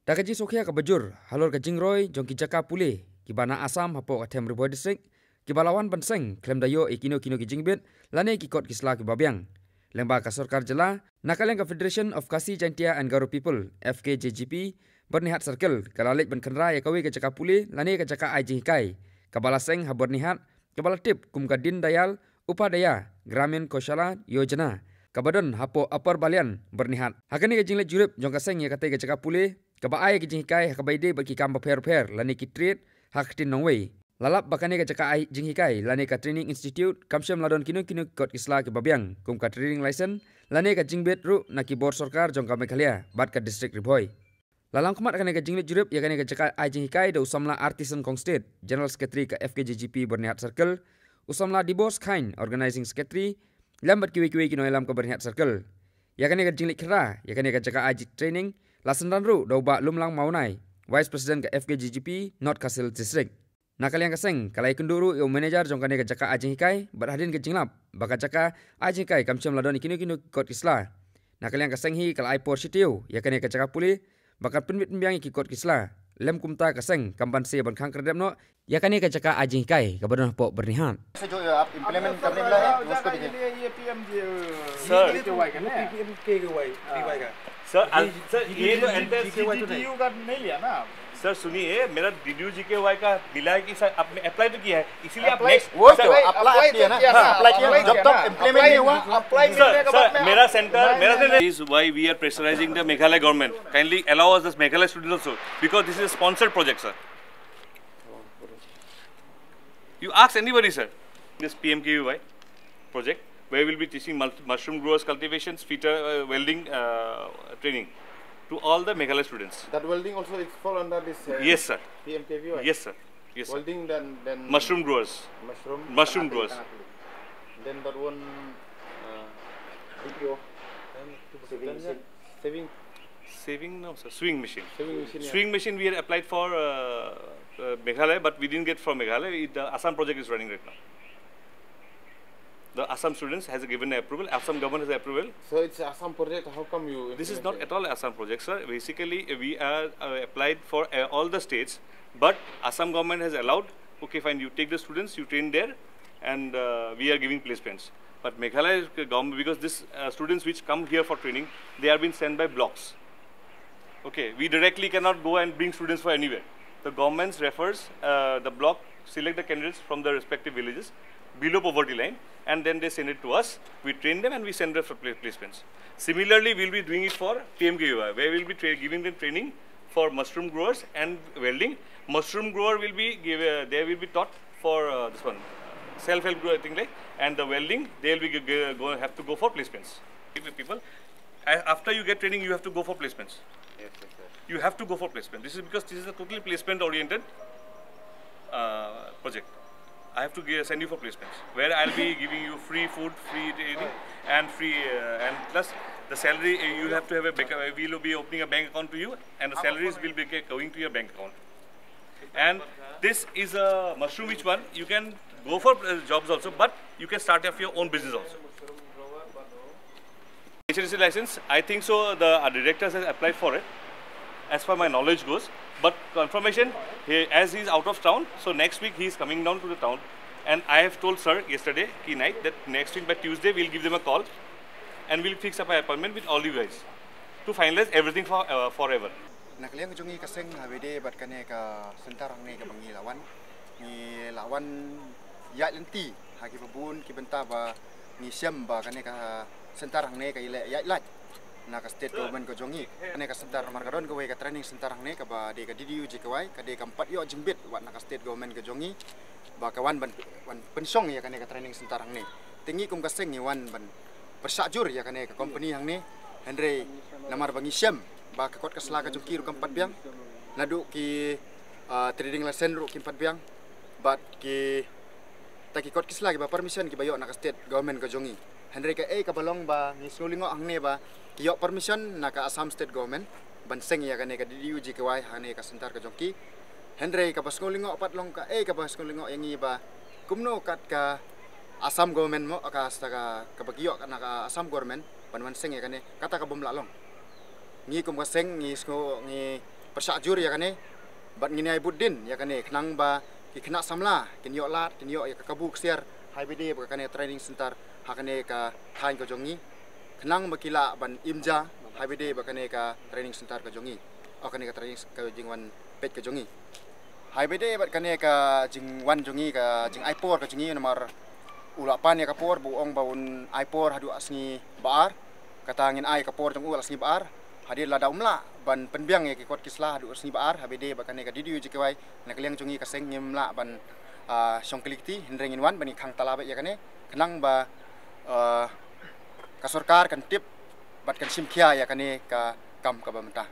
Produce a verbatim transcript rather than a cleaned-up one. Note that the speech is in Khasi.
Da ka jingsngewkhia kaba jur halor ka jingroi jong ki jaka pule kiba na Assam hapoh ka Them Ri Bhoi District, kiba la wan ban seng khlem da ïoh ïa kino kino ki jingbit lane ki kot ki sla kiba biang. Lyngba ka sorkar jylla, na ka liang ka Federation of Khasi Jaintia and Garo People, F K J G P, Byrnihat Circle, ka la leit ban khynra ïa kawei ka jaka pule lane ka jaka ai jinghikai kaba la seng ha Byrnihat, kaba la tip kum ka Deen Dayal Upadhyaya Gramin Kaushal Yojana, kaba don hapoh Upper Balian, Byrnihat. Ha kane ka jingleit jurip jong ka seng ïa katei ka jaka pule kaba ai ka jinghikai ha kaba ïadei bad ki kam bapher bapher lane ki trade ha ka ktien nongwei, la lap ba kane ka jaka ai jinghikai lane ka training institute kam shym la don kino kino ki kot ki sla kiba biang kum ka trading license lane ka jingbit ruh na ki bor sorkar jong ka Meghalaya bad ka District Ri Bhoi. La long khmat kane ka jingleit jurip ïa kane ka jaka ai jinghikai da u samla Artisan Kong State, General Secretary ka F K J G P Byrnihat Circle, u samla Dibos Khain, Organizing Secretary, lem bad kiwei kiwei ki nongïalam ka Byrnihat Circle. Ïa kane ka jingleit khynra ïa kane ka jaka ai training la synran ruh da u Bah Lumlang Mawnai, Vice President ka F K J G P North Khasi Hills District. Na ka liang ka seng, ka la ïakynduh ruh ïa u manager jong kane ka jaka ai jinghikai bad hadien ka jinglap ba ka jaka ai jinghikai kam shym la don ïa kino kino ki kot ki sla, na ka liang ka seng hi ka la ai por shi taïew ïa kane ka jaka pule ba kan pynbit pynbiang ïa ki kot ki sla. Lem kumta ka seng kam banse ban khang khyrdep noh ïa kane ka jaka ai jinghikai kaba don hapoh Byrnihat. से जो आप इम्प्लीमेंट करने वाला है, उसको देखिए। सर, पीएमकेवीवाई, पीवाई का। सर, अल- सर, ये जो एंटायर जीडीयू का नहीं लिया ना आप? सर सुनिए, मेरा डीडीयू जीकेवाई का मिला है कि सर आपने अप्लाई तो किया है, इसीलिए आप अप्लाई- नेक्स्ट वो सर, तो अप्लाई किया ना, किया ना, अप्लाई किया ना, अप्लाई जब किया तक ना, इम्प्लीमेंट नहीं हुआ। अप्लाई सर, मिलने के बाद सर, में मेरा आप- सेंटर, नहीं, मेरा नहीं, सेंटर नहीं। Is why we are pressurizing the Meghalaya government. Kindly allow us this Meghalaya students also, because this is a sponsored project, sir. You ask anybody, sir. This P M K V Y project, where we'll be teaching mul- mushroom growers cultivation, feeder uh, welding uh, training to all the Meghalaya students. That welding also is fall under this uh, Yes, sir. P M K V Y? Yes, sir. Yes, sir. Welding dan, dan Mushroom growers. Mushroom. Mushroom Tengah growers. kali, tengah kali. Then that one uh, B P O. Saving machine. Saving Saving, no, sir. Sewing machine. Sewing machine. Yeah. Sewing machine we had applied for uh, uh, Meghalaya, but we didn't get for Meghalaya. It, the Assam project is running right now. The Assam students has given approval. Assam government has approval. So it's Assam project. How come you? This is not implemented? At all Assam project, sir. Basically, uh, we are uh, applied for uh, all the states, but Assam government has allowed. Okay, fine. You take the students, you train there, and uh, we are giving placements. But Meghalaya government, because this uh, students which come here for training, they are being sent by blocks. Okay, we directly cannot go and bring students for anywhere. The government refers uh, the block, select the candidates from the respective villages below poverty line, and then they send it to us. We train them and we send them for pla- placements. Similarly, we'll be doing it for P M K V Y, where we'll be tra- giving them training for mushroom growers and welding. Mushroom grower will be give, uh, they will be taught for uh, this one, self-help group, I think, like, and the welding, they will be g- g- go, have to go for placements. People, a- after you get training, you have to go for placements. Yes, yes, sir. You have to go for placement. This is because this is a totally placement oriented uh, project. I have to give, send you for placements where I'll be giving you free food, free training, and free uh, and plus the salary. Uh, you have to have a bank. Uh, we'll be opening a bank account to you, and the salaries will be ca- going to your bank account. And this is a mushroom which one you can go for uh, jobs also, but you can start up your own business also. H D C license, I think so. The uh, directors has applied for it, as far my knowledge goes. But confirmation, he, as he is out of town, so next week he is coming down to the town. And I have told sir yesterday, ki night, that next week by Tuesday we'll give them a call, and we'll fix up an appointment with all you guys to finalize everything for uh, forever. Na ka liang ka jong ngi ka seng ha bede bad kane ka center hangne kaba ngi la wan, ngi la wan ïaid lynti ha kiba bun ki bynta ba ngi shem ba kane ka center hangne ka ïaleh ïaid lait na ka state government ka jong ngi. Kane ka center namar ka don kawei ka training center hangne kaba dei ka D D U G K Y, ka dei kam pat ïoh jingbit wat na ka state government ka jong ngi ba ka wan ban wan pynshong ïa kane ka training center hangne. Te ngi kum ka seng ngi wan ban pyrshah jur ïa kane ka company hangne, hynrei namar ba ngi shem ba ka kot ka sla ka jong ki ruh kam pat biang, naduh ki ah, trading license ruh kim pat biang, bad kita ki kot ki sla kiba permission kiba ïoh na ka state government ka jong ngi. Hynrei kaei kaba long ba ngi sngewlyngngoh hangne ba ki ïoh permission na ka Assam state government ban seng ïa kane ka D D U G K Y hangne ka center ka jong ki. Hynrei kaba sngewlyngngoh pat long kaei kaba sngewlyngngoh ïa ngi ba kumno kat ka Assam government mo ka sta ka kaba ki ïoh na ka Assam government ban wan seng ïa kane, kata ka bym lah long. Ngi kum ka seng ngi sngew ngi pyrshah jur ïa kane bad ngin ïai bud din ïa kane khnang ba ki khynnah samla kin ïoh lad, kin ïoh ïa ka kabu ksiar ha kaba ïadei bad kane training center ha kane ka thaiñ ka jong ngi, khnang ba ki lah ban im ja ha kaba ïadei bad kane ka training center ka jong ngi, o kane ka training ka jingwan peit ka jong ngi. Ha kaba ïadei bad kane ka jingwan jong ngi, ka jingai por ka jong ngi, namar u la pan ïa ka por, ba u ong ba un ai por haduh sngi ba ar. Kata ngin ai ka por jong u la sngi ba ar. Hadien lada um lah ban pynbiang ïa ki kot ki sla haduh sngi ba ar ha kaba ïadei bad kane ka D D U G K Y, na ka liang jong ngi ka seng ngim lah ban, ah, shong kylli kti, hynrei ngin wan ban ïa khang tala beit ïa kane khnang ba, ah, ka sorkar kan tip bad kan shim khia ïa kane ka kam kaba mynta.